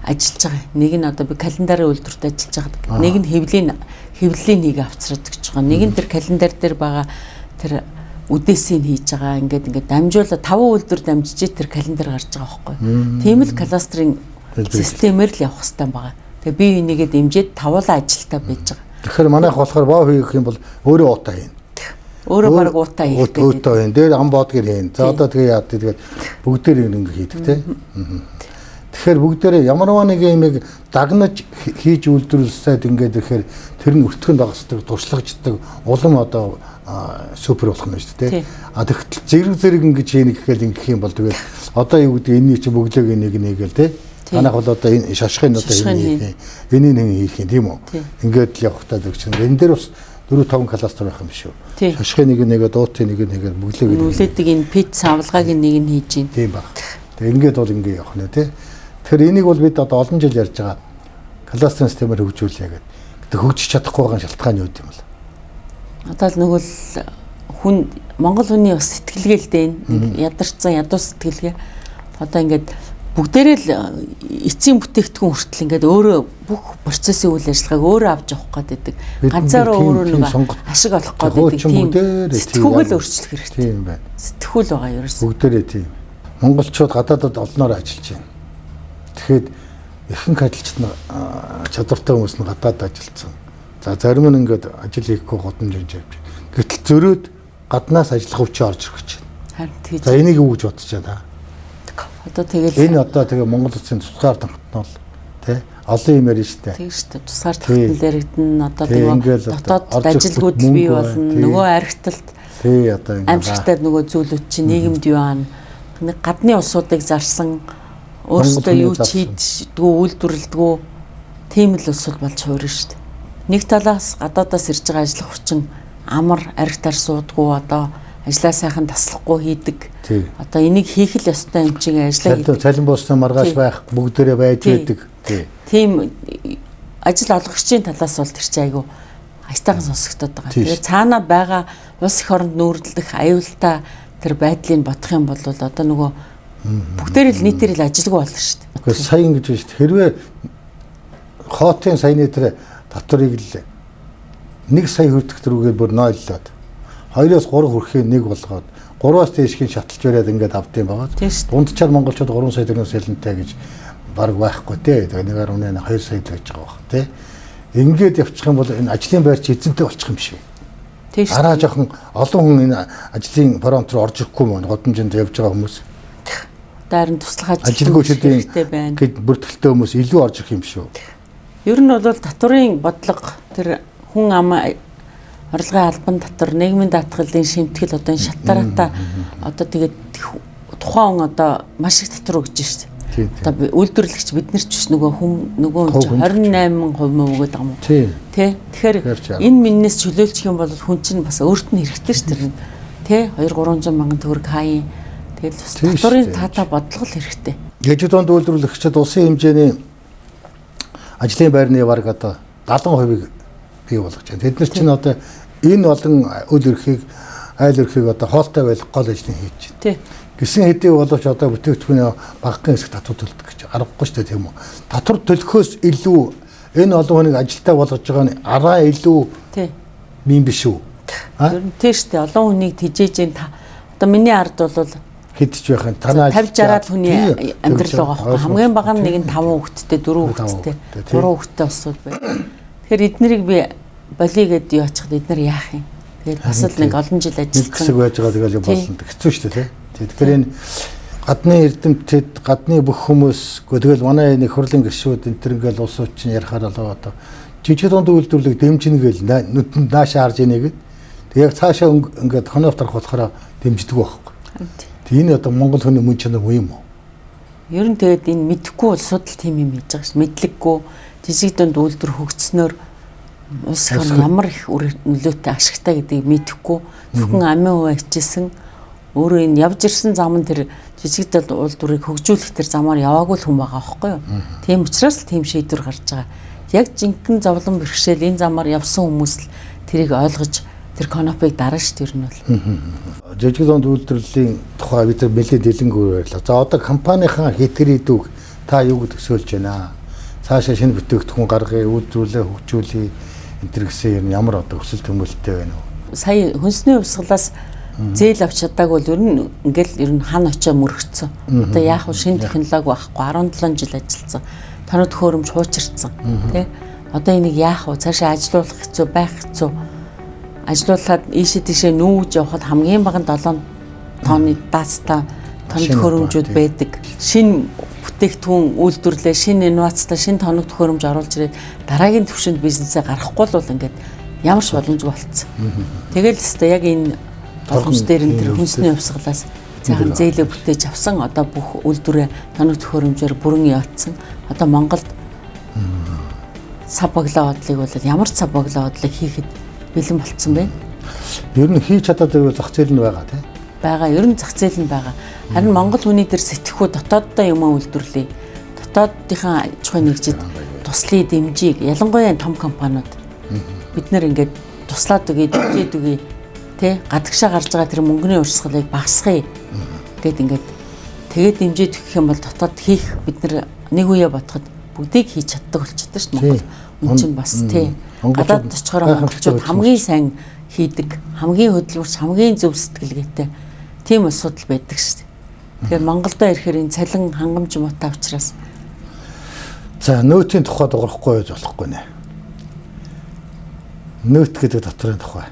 ажиллаж байгаа. Нэг нь одоо би календарын үйлдвэрт ажиллаж байгаа. Нэг нь хэвлэлийн хийгээ авцраад гэж байгаа. Нэг нь тэр календар дээр байгаа тэр үдээсийг хийж байгаа. Ингээд дамжуула 5 үйлдвэр дамжиж тэр календар гарч байгаа байхгүй. Тийм л кластерын системээр л явах хэрэгтэй байгаа. Тэгээ би энийгээ дэмжиж тавуулаа ажилтаа байж байгаа. Тэгэхээр манайх болохоор боо хийх юм бол өөрөө уутаа хийнэ. Өөрөө баг уутаа хийх гэдэг. Уутаа хийнэ. Дээр ам боодгэр хийнэ. За одоо тэгээ яад тэгээд бүгдээр ингэ хийдэг тий. Тэгэхээр бүгдээрээ ямарваа нэг юмыг дагнаж хийж үйлдвэрлэсээд ингээд ирэхээр тэр нь өртгөн дагасдаг, туршлагаждаг, улам одоо супер болох юм шүү дээ. А тэгтэл зэрэг ингэж хийнэ гэхэл ингэх юм бол тэгэл одоо юу гэдэг энэний чи бөглөөг энийг нэгээл тий. Манайх бол одоо энэ шашхын одоо энэ энийг нэг хийх юм тийм үү? Ингээд л явах таа гэж чинь. Энэ дээр бас 4-5 кластер байх юм шүү. Шашхын нэг нэгээ дуутын нэг нэгээр бөглөөг нэг. Үлээдэг энэ пицца авалгааг нэг нь хийж байна. Тийм баг. Тэгээ ингээд бол ингэ явах нэ тий. Тэгэхээр энийг бол бид одоо олон жил ярьж байгаа кластерын системээр хөгжүүлье гэдэг. Гэтэ хөгжиж чадахгүй байгаа шалтгаан юу гэм бол? Одоо л нөгөө л хүн Монгол хүний бас сэтгэлгээ л дээ. Ядарсан ядуу сэтгэлгээ. Одоо ингээд бүгдээрээ л эцсийн бүтээгдэхүүн хүртэл ингээд өөрөө бүх процессын үйл ажиллагааг өөрөө авч явах гээд байдаг. Ганцаараа өөрөө нэг ашиг олох гээд байдаг. Тийм сэтгүүг л өөрчлөх хэрэгтэй. Тийм байна. Сэтгүүл байгаа ерөөс. Бүгдээрээ тийм. Монголчууд гадаадад олноор ажиллаж байна. Тэгэхэд ихэнх ажилчид нь чадвартай хүмүүс нь гадаад ажилласан. За зарим нь ингээд ажил хийхгүй годомж явж байна. Гэтэл зөрөөд гаднаас ажиллах хүчээ орж ирэх гэж байна. Харин тэгж. За энийг юу гэж бодож байна? Одоо тэгэл энэ одоо тэгээ Монгол улсын тусгаар тогтнол тий Олон юм ярина шүү дээ. Тийм шүү дээ. Тусгаар тогтнол яригдана. Одоо нөгөө дотоод ажилгүйдэл бий болно. Нөгөө архиталт тий одоо ингээд аимшигтай нөгөө зүйлүүд чинь нийгэмд юу аана. Нэг гадны улсуудыг зарсан өөрсдөө юу ч хийдэггүй, үйлдвэрлэдэггүй тийм л улсууд болж хуурна шүү дээ. Нэг талаас гадаадаас ирж байгаа ажиллах хүчин амар архитаар суудгүй одоо ажлаа сайхан таслахгүй хийдэг. Одоо энийг хийх л ёстой юм чинь ажиллаа хийдэг. Цалин бууснаа маргааш байх бүгдээрээ байж байдаг. Тийм ажил олгогчийн талаас бол тэр чинь айгүй аятайхан сонсогдоод байгаа. Тэгээд цаана байгаа улс эх оронд нүүрлэх аюултай тэр байдлыг бодох юм бол одоо нөгөө бүгдээр л нийтээр л ажилгүй болно шүү дээ. Гэхдээ сая ингэж байна шүү дээ. Хэрвээ хотын саяны тэр татварыг л 1 сая хүртэх тэрүүгээр бүр нойллоод 2-оос 3 хүрэхийг нэг болгоод 3-аас дээшхийн шаталж бариад ингээд авдсан байгаа. Дунджаар монголчууд 3 сая төгрөг сэлэнтэй гэж баг байхгүй те. Тэгээ 1.8 2 сая л байж байгаа бах те. Ингээд явчих юм бол энэ ажлын байр чи эзэнтэй болчих юм шиг. Араа жоохон олон хүн энэ ажлын фронт руу орж ирэхгүй мөн годамжинд явж байгаа хүмүүс. Дараа нь туслах ажилгүй гээд бүртгэлтэй хүмүүс илүү орж ирэх юм шүү. Ер нь бол татварын бодлого тэр хүн ам орлогын албан татвар, нийгмийн даатгалын шимтгэл одоо энэ шаттараатай одоо тэгээд тухайн хүн одоо маш их татвар өгч шít. Одоо үйлдвэрлэгч бид нар ч биш нөгөө хүн нөгөө 28% мөн өгöd байгаа юм уу? Тэ. Тэгэхээр энэ миннээс чөлөөлчих юм бол хүн чинь бас өөрт нь хэрэгтэй ш тэр. Тэ 2 300 мянган төгрөг хаяа. Тэгэл бас татварын таатай бодлого л хэрэгтэй. Жижиг дунд үйлдвэрлэгчид улсын хэмжээний ажлын байрны бараг одоо 70%-ийг бий болгож байна. Тэд нар чинь одоо энэ олон үйл эрхийг айл эрхийг одоо хоолтой байх гол ажлыг хийж байна. Гисэн хэдий боловч одоо бүтээгдэхүүний багахан хэсэг татвар төлдөг гэж аргагүй шүү дээ, тийм үү? Татвар төлөхөөс илүү энэ олон хүнийг ажилтаа болгож байгаа нь араа илүү юм биш үү? Ер нь тийм шүү дээ. Олон хүнийг тижээж энэ одоо миний ард бол хэдч байх юм. Танаа 50 60 хүний амьдрал байгаа байхгүй. Хамгийн бага нь нэг нь 5 хүүхэдтэй, 4 хүүхэдтэй, 3 хүүхэдтэй улсууд байна. Тэгэхээр эднэрийг би болиё гэд юу очиход эднэр яах юм? Тэгээд бас л нэг олон жил ажилласан. Хэсэг байж байгаа тэгэл болно. Хэцүү шүү дээ, тий. Тэгэхээр энэ гадны эрдэмтэд, гадны бүх хүмүүс, тэгэл манай нэг хурлын гишүүд энэ төр ингээл улсууд чинь ярихаар л одоо жижиг дунд үйлдвэрлэлийг дэмжинэ гээл нүдэнд наашаа харж ийнэ гэд. Тэг яг цаашаа ингээд хоноов тарах болохоор дэмждэг байхгүй. Тэг энэ одоо Монгол хүний мөн чанар үгүй юм уу? Ер нь тэгээд энэ мэдэхгүй улсууд л тийм юм хийж байгаа ш. Мэдлэггүй жижиг дунд үйлдвэр хөгжснөөр улс их орн ямар их үр нөлөөтэй ашигтай гэдгийг мэдэхгүй зөвхөн амин хувиа хичээсэн өөрөө энэ явж ирсэн зам нь тэр жижиг дунд үйлдвэрийг хөгжүүлэх тэр замаар яваагүй л хүн байгаа байхгүй юу? Тийм учраас л тийм шийдвэр гарч байгаа. Яг жинхэнэ зовлон бэрхшээл энэ замаар явсан хүмүүс л тэрийг ойлгож тэр конопыг дарна ш тэр нь бол. Жижиг дунд үйлдвэрлэлийн тухай бид нар нэлээд дэлгэнгүй ярьлаа. За одоо компанийнхаа хэтэрийдүүг та юу гэж төсөөлж байна? Цаашаа шинэ бүтээгдэхүүн гаргая, үйлдвэрлэлээ хөгжүүлье энэ төр гэсэн юм ямар одоо хүсэл төмөлттэй байна вэ? Сая хүнсний хувьсгалаас зээл авч чадаагүй бол ер нь ингээл ер нь хан очоо мөрөгцсөн. Одоо яах вэ? Шинэ технологи байхгүй 17 жил ажилласан. Тоног төхөөрөмж хуучирцсан тий. Одоо энийг яах вэ? Цаашаа ажилуулах хэцүү, байх хэцүү. Ажилуулаад ийшээ тийшээ нүүж явхад хамгийн бага нь 7 тонны даацтай тоног төхөөрөмжүүд байдаг. Шинэ бүтээгдэхүүн үйлдвэрлээ, шинэ инновацтай, шинэ тоног төхөөрөмж оруулж ирээд дараагийн түвшинд бизнесээ гаргахгүй бол ингээд ямар ч боломжгүй болцсон. Тэгэл өстой яг энэ боломж дээр нь тэр хүнсний хувьсгалаас сайхан зээлээ бүтээж авсан. Одоо бүх үйлдвэрээ тоног төхөөрөмжөөр бүрэн явуулсан. Одоо Монголд сав баглаа бодлыг бол ямар ч сав баглаа бодлыг хийхэд бэлэн болцсон байна. Ер нь хийж чадаад байвал зах зээл нь байгаа тий. Байгаа. Ер нь зах зээл нь байгаа. Харин Монгол хүний тэр сэтгэхүй дотооддоо юм үйлдвэрлэе. Дотоодынхаа аж ахуйн нэгжид туслая, дэмжийг ялангуяа том компаниуд бид нэр ингээд туслаад өгье, дэмжиж өгье тий гадагшаа гарч байгаа тэр мөнгөний урсгалыг багасгая гэд ингээд тэгээд дэмжиж өгөх юм бол дотоод хийх бид нар нэг үе бодоход бүгдийг хийж чаддаг болчихдог шүү дээ. Монгол үн чинь бас тий гадаад очихоор монголчууд хамгийн сайн хийдэг, хамгийн хөдөлмөрч, хамгийн зөв сэтгэлгээтэй тийм улсууд л байдаг шүү дээ. Тэгэхээр Монголдо ирэхээр энэ цалин хангамж муутай учраас за нөөцийн тухай дуурахгүй байж болохгүй нэ. Нөөц гэдэг дотрын тухай.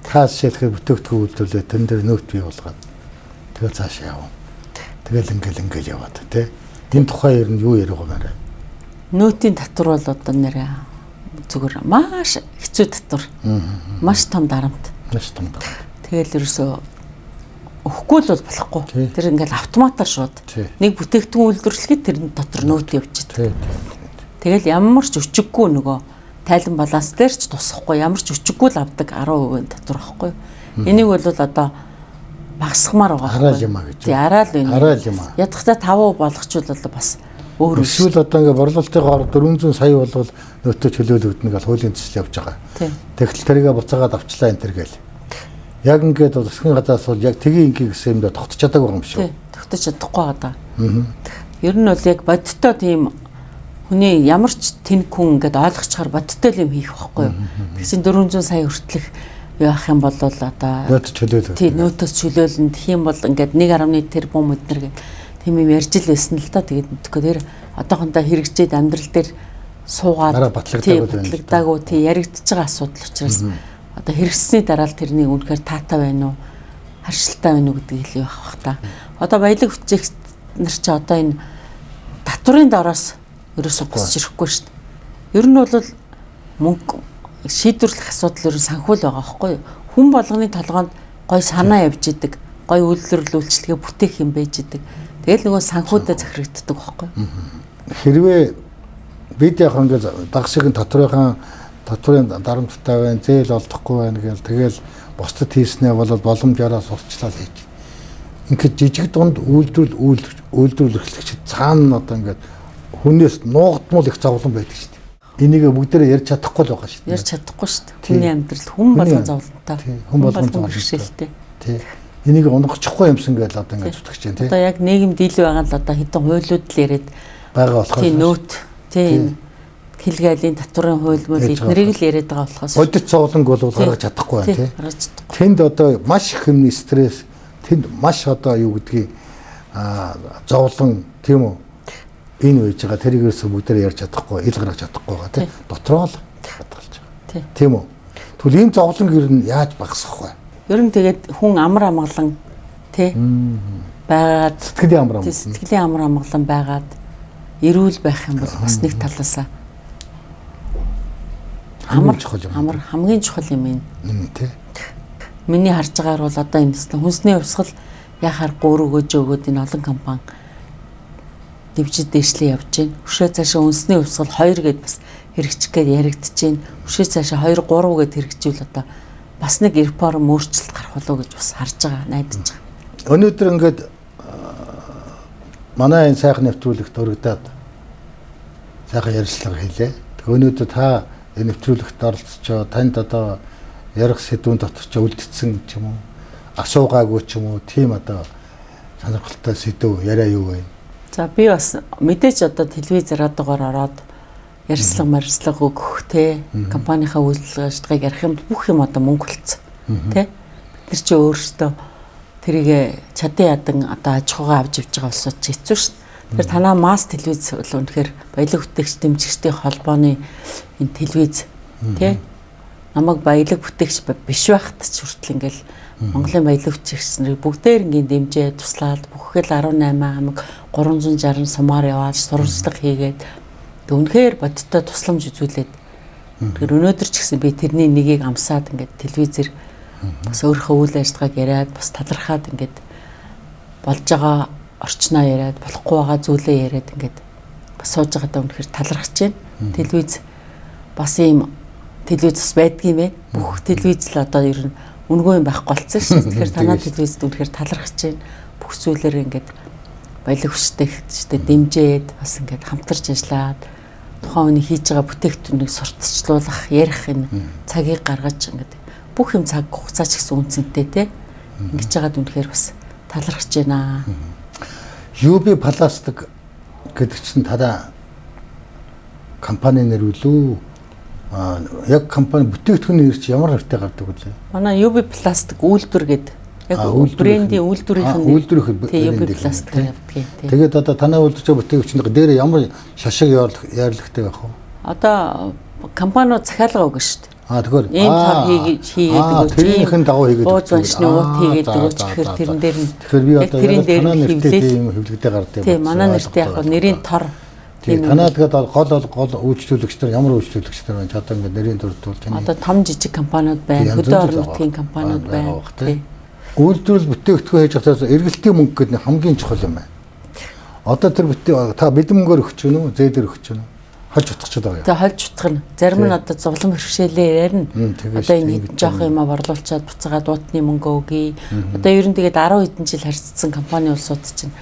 Та жишээлбэл бүтээгдэхүүн үйлдвэрлээ тэн дээр нөөц бий болгоод тэгэл цаашаа явна. Тэгэл ингээл яваад тий. Энэ тухай ер нь юу яриаг юм бэ? Нөөтийн татвар бол одоо нэрээ зүгээр маш хэцүү татвар. Маш том дарамт. Маш том дарамт. Тэгэл ерөөсөө өгөхгүй л бол болохгүй. Тэр ингээл автоматар шууд. Нэг бүтээгдэхүүн үйлдвэрлэхэд тэрэн дотор нөөт явж идэг. Тэгэл ямар ч өчиггүй нөгөө тайлан баланс дээр ч тусахгүй ямар ч өчиггүй л авдаг 10% татвар байхгүй. Энийг бол одоо багасгамаар байгаа. Арай л юм а гэж. Тий, арай л байна. Арай л юм а. Ядахтаа 5% болгочвол одоо бас өөр. Эсвэл одоо ингээ борлуулалтын хоор 400 сая болвол нөөтөө чөлөөлөгдөнө гэл хуулийн төсөл явж байгаа. Тэгтэл тэрийгэ буцаагаад авчлаа энэ төр гэл. Яг ингээд засгийн газраас бол яг тгий ингээ гэсэн юмдаа тогтож чадаагүй юм шиг. Тий, тогтож чадахгүй байгаа даа. Ер нь бол яг бодиттой тийм хүний ямар ч тэнэг хүн ингээд ойлгочхоор бодиттой юм хийх байхгүй юу. Тэгсэн 400 сая хүртэлх яах юм бол одоо нөөц чөлөөлөх. Тий, нөөтөөс чөлөөлнө. Тэгэх юм бол ингээд 1.1 тэрбум өднөр гэх тийм юм ярьж л байсан л да. Тэгээд мэдгүй тэр одоохондоо хэрэгжээд амьдрал дээр суугаад батлагдаагүй тий яригдж байгаа асуудал учраас одоо хэрэгжсэний дараа л тэрний үнэхээр таатай байна уу, харшилтай байна уу гэдгийг хэлээ байх бах та. Одоо баялаг хүчигч нар чи одоо энэ татврын дороос ерөөсө босч ирэхгүй шүү дээ. Ер нь бол мөнгө шийдвэрлэх асуудал ер нь санхүү л байгаа байхгүй юу? Хүн болгоны толгоонд гой санаа явж идэг, гой үйлдвэрлэл үйлчилгээ бүтээх юм байж идэг. Тэгэл нөгөө санхүүдээ захирагддаг байхгүй юу? Хэрвээ бид яг ингээд баг шиг татврын дарамттай байна, зээл олдохгүй байна гэл тэгэл бусдад хийснээ бол боломжоор сурчлаа хийж. Ингээд жижиг дунд үйлдвэрлэгчид цаана нь одоо ингээд хүнээс нуугдмал их зовлон байдаг шүү дээ. Энийг бүгдээрээ ярьж чадахгүй л байгаа шүү дээ. Ярьж чадахгүй шүү дээ. Хүний амьдрал хүн болгон зовлонтой. Хүн болгон бэрхшээлтэй. Тий. Энийг унгахчихгүй юмсан гэж одоо ингээд зүтгэж байна тий. Одоо яг нийгэмд ил байгаа л одоо хэдэн хуулиуд л яриад байгаа болохоор тий нөөт тий хэлгээлийн татварын хууль мөл эднэрийг л яриад байгаа болохоос бодит зовлонг бол гаргаж чадахгүй байна тий. Тэнд одоо маш их юмны стресс, тэнд маш одоо юу гэдгийг зовлон тийм үү? Энэ үеж байгаа тэрийгээс бүгдээрээ ярьж чадахгүй, ил гаргаж чадахгүй байгаа тий. Дотроо л хадгалж байгаа. Тийм үү? Тэгвэл энэ зовлон ер нь яаж багасгах вэ? Ер нь тэгээд хүн амар амгалан тий байгаад сэтгэлийн амар амгалан. Сэтгэлийн амар амгалан байгаад эрүүл байх юм бол бас нэг талаасаа амар чухал юм. Амар хамгийн чухал юм энэ. Тий. Миний харж байгаагаар бол одоо энэ хүнсний хувьсгал яхаар гур өгөөж өгөөд энэ олон компани дэмжиж дээшлээ явж байна. Хөшөө цаашаа үндэсний хувьсгал 2 гэд бас хэрэгжих гээд яригдж байна. Хөшөө цаашаа 2 3 гэд хэрэгжүүл одоо бас нэг реформ өөрчлөлт гарах болов уу гэж бас харж байгаа, найдаж байгаа. Өнөөдөр ингээд манай энэ сайхан нэвтрүүлэгт өргөдөөд сайхан ярилцлага хийлээ. Тэг өнөөдөр та энэ нэвтрүүлэгт оролцож танд одоо ярих сэдвүүн дотор ч үлдсэн ч юм уу, асуугаагүй ч юм уу, тийм одоо сонирхолтой сэдв яриа юу вэ? За би бас мэдээж одоо телевиз радиогоор ороод ярьслага марьцлага өгөх те компанийнхаа үйлдэл ажиллагааг ярих юм бүх юм одоо мөнгө болцсон те. Бид нар чи өөрсдөө тэрийг чадан ядан одоо аж ахуйгаа авч явж байгаа улсууд чи хэцүү шин. Тэгэхээр танаа масс телевиз бол үнэхээр баялаг бүтээгч дэмжигчдийн холбооны энэ телевиз те намайг баялаг бүтээгч биш байхад ч хүртэл ингээл Монголын баялаг бүтээгч нарыг бүгдээр ингийн дэмжээ туслаад бүхэл 18 аймаг 360 сумаар яваад сурвалжлага хийгээд үнэхээр бодиттой тусламж үзүүлээд тэгэхээр өнөөдөр ч гэсэн би тэрний нэгийг амсаад ингээд телевизээр бас өөрийнхөө үйл ажиллагааг яриад бас талархаад ингээд болж байгаа орчноо яриад болохгүй байгаа зүйлээ яриад ингээд бас сууж байгаадаа үнэхээр талархаж байна. Телевиз бас ийм телевиз бас байдгийм бэ. Бүх телевиз л одоо ер нь үнэгүй юм байхгүй болсон шүү дээ. Тэгэхээр танаа телевизэд үнэхээр талархаж байна. Бүх зүйлээр ингээд баялаг хүчтэй дэмжээд бас ингээд хамтарч ажиллаад тухайн хүний хийж байгаа бүтээгдэхүүнийг сурталчлуулах, ярих энэ цагийг гаргаж ингээд бүх юм цаг хугацаа ч гэсэн үнцэнтэй те. Ингэж байгаад үнэхээр бас талархаж байна. UB Plastic гэдэг чинь танай компани нэр үлээ? Яг компани бүтээгдэхүүний нэр чи ямар нэртэй гардаг вэ? Манай UB Plastic үйлдвэр гэдэг яг брендийн үйлдвэрийнх нь үйлдвэрийнх UB Plastic явдаг тийм. Тэгээд одоо танай үйлдвэрч бүтээгдэхүүн дээр ямар шашиг яарлагтай байх вэ? Одоо компаниуд захиалга өгнө шүү дээ. Тэгэхээр ийм тор хийгээд өгөөч. Тэрийнх нь дагуу хийгээд өгөөч. Бууз уншны уут хийгээд өгөөч гэхээр тэрэн дээр нь тэгэхээр би одоо яг танай нэртэй тийм хэвлэгдээ гардаг. Тийм, манай нэртэй яг нэрийн тор Тийм танаа тэгээд гол үйлчлүүлэгч нар ямар үйлчлүүлэгч нар байна? Одоо ингээд нэрийн дурдвал таны одоо том жижиг компаниуд байна, хөдөө орон нутгийн компаниуд байна. Тийм. Үйлдвэрлэл бүтээгдэхүүн хийж байхдаа эргэлтийн мөнгө гэдэг нь хамгийн чухал юм байна. Одоо тэр та бэлэн мөнгөөр өгч гэнэ үү? Зээлээр өгч гэнэ үү? Хольж утгачаад байгаа юм. Тэгээ хольж утгах нь. Зарим нь одоо зовлон бэрхшээлээр ярина. Одоо энэ хэдэн жоох юм а борлуулчаад буцаагаад уутны мөнгө өгье. Одоо ер нь тэгээд 10 хэдэн жил харьцсан компани улсууд чинь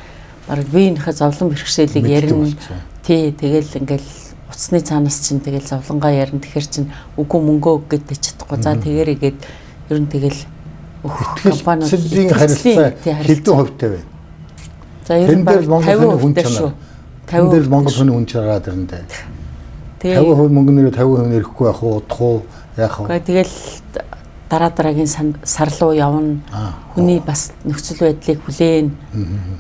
бараг биеийнхээ зовлон бэрхшээлийг ярина. Тий, тэгэл ингээл утасны цаанаас чинь тэгэл зовлонгоо ярина. Тэгэхээр чинь үгүй мөнгөө өг гэдэг чадахгүй. За тэгээрээгээд ер нь тэгэл компаниудын харилцаа хэдэн хувьтай байна. За ер нь 50% хүн чанар. 50% дээр Монгол хүний хүн чанараа тэрэндээ. 50% мөнгө нэрээ 50% нэрэхгүй байх уу, удах уу, яах вэ? Гэхдээ тэгэл дараа дараагийн сар руу явна. Хүний бас нөхцөл байдлыг хүлээн.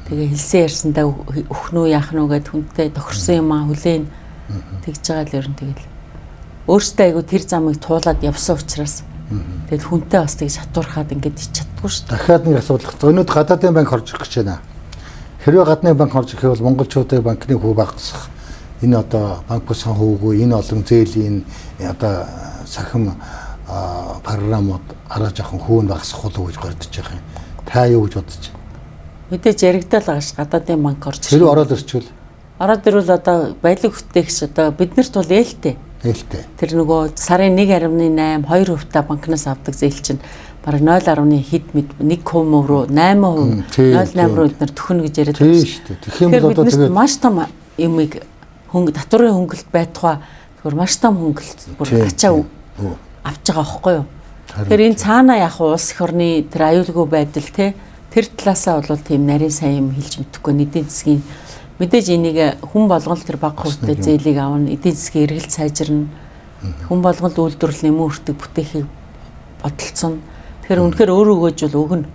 Тэгээ хэлсэн ярьсандаа өхнөө яах нь вэ гэд хүнтэй тохирсон юм аа хүлээн. Тэгж байгаа л ер нь тэгэл өөртөө айгу тэр замыг туулаад явсан учраас тэгэл хүнтэй бас тэгж хатуурхаад ингээд ич чаддгүй шүү дээ. Дахиад нэг асуудал. Өнөөдөр гадаадын банк орж ирэх гэж байна. Хэрвээ гадны банк орж ирэх бол монголчуудын банкны хүү багасгах. Энэ одоо банк бус хүүгүй энэ олон зээлийн одоо сахим програмууд араа жоохон хүүн багасгах болов гэж гордож байгаа юм. Та юу гэж бодож байна? Мэдээж яригдал байгаа ш гадаадын банк орж ирэх. Хэрвээ ороод ирчихвэл ороод ирвэл одоо баялаг бүтээгч одоо биднэрт бол ээлтэй. Ээлтэй. Тэр нөгөө сарын 1.8 2% та банкнаас авдаг зээл чинь бараг 0.1 хэд мэд 1% руу 8%, 0.8 руу эднэр төхнө гэж яриад байгаа шүү дээ. Тэгэх юм бол одоо тэгээд маш том юмыг хөнгө татварын хөнгөлт байтугай тэгэхээр маш том хөнгөлт бүр ачаа авч байгаа байхгүй юу? Тэгэхээр энэ цаанаа яг улс их орны тэр аюулгүй байдал те тэр талаасаа бол тийм нарийн сайн юм хэлж мэдэхгүй эдийн засгийн мэдээж энийг хүн болгон л тэр бага хувьтай зээлийг авна, эдийн засгийн эргэлт сайжирна. Хүн болгон л үйлдвэрлэл нэмэн өртөг бүтээхийг бодолцсон. Тэгэхээр үнэхээр өөр өгөөж бол өгнө.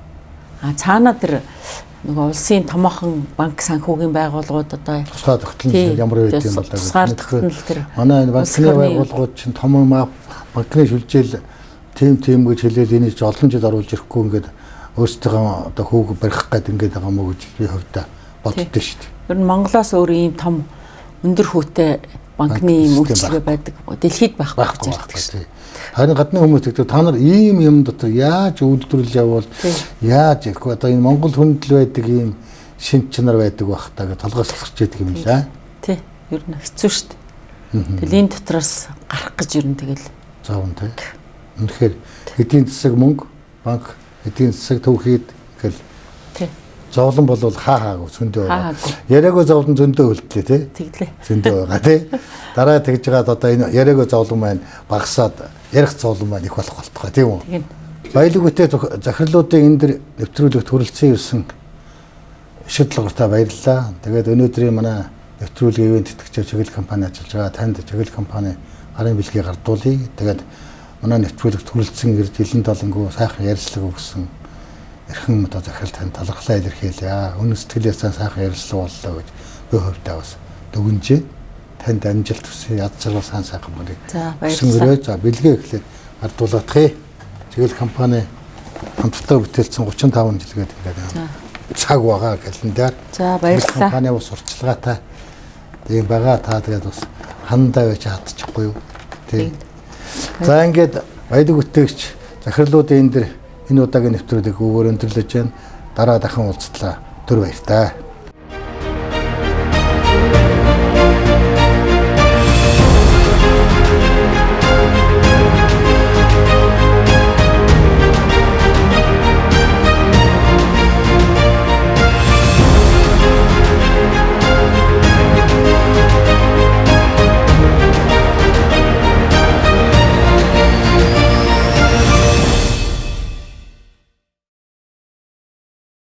А цаанаа тэр нөгөө улсын томоохон банк санхүүгийн байгууллагууд одоо тусгай тогтнол ямар байд юм бол тусгаар тогтнол тэр манай энэ банкны байгууллагууд чинь том банкны шүлжээл тийм гэж хэлээл энийг ч олон жил оруулж ирэхгүй ингээд өөрсдийнхөө одоо хүүг барих гээд ингээд байгаа мó гэж би хувьдаа боддоо шүү дээ. Ер нь Монголоос өөр ийм том өндөр хүүтэй банкны ийм үйлчилгээ байдаг дэлхийд байхгүй гэж ярьдаг шүү. Харин гадны хүмүүс тэгдэг та нар ийм юм дотор яаж үйлдвэрлэж явбал яаж ирэхгүй одоо энэ Монгол хүндэл байдаг ийм шинж чанар байдаг байх та гэж толгоос алхаж яадаг юм лээ. Тий. Ер нь хэцүү шүү дээ. Тэгэл энэ дотроос гарах гэж ер нь тэгэл зовно тий. Үнэхээр эдийн засаг мөнгө банк эдийн засаг төвхийд гэл тий. Зовлон бол хаа хаагүй зөндөө байгаа. Яриагөө зовлон зөндөө үлдлээ тий. Тэглээ. Зөндөө байгаа тий. Дараа тэгж байгаад одоо энэ яриагөө зовлон маань багасаад ярих зовлон маань их болох болтугай тийм үү? Баялаг үтэй захирлуудын энэ дэр нэвтрүүлэгт хүрэлцэн ирсэн шийдлэгэртээ баярлалаа. Тэгээд өнөөдрийн манай нэвтрүүлгийн ивээн тэтгэгч чиглэл компани ажиллаж байгаа. Танд чиглэл компани гарын бэлгийг гардуулъя. Тэгээд манай нэвтрүүлэгт хүрэлцэн ирж илэн долонгоо сайхан ярилцлага өгсөн эрхэм одоо захирал танд талархлаа илэрхийлье. Үнэн сэтгэлээсээ сайхан ярилцлага боллоо гэж би хувьдаа бас дүгнжээ. Танд амжилт хүсье. Яд жаргал сайн сайхан мөрийг. За баярлалаа. За бэлгээ эхлээд гардуулах. Чиглэл компани хамтдаа бүтээлсэн 35 жил гэдэг ингээд цаг байгаа календар. За баярлалаа. Компани бас сурчлагаатай тийм байгаа. Та тэгээд бас хандаа байж чадчихгүй юу? Тийм. За ингээд баялаг бүтээгч захирлуудын энэ дэр энэ удаагийн нэвтрүүлгийг өгөөр өндөрлөж байна. Дараа дахин уулзтлаа. Түр баяртай.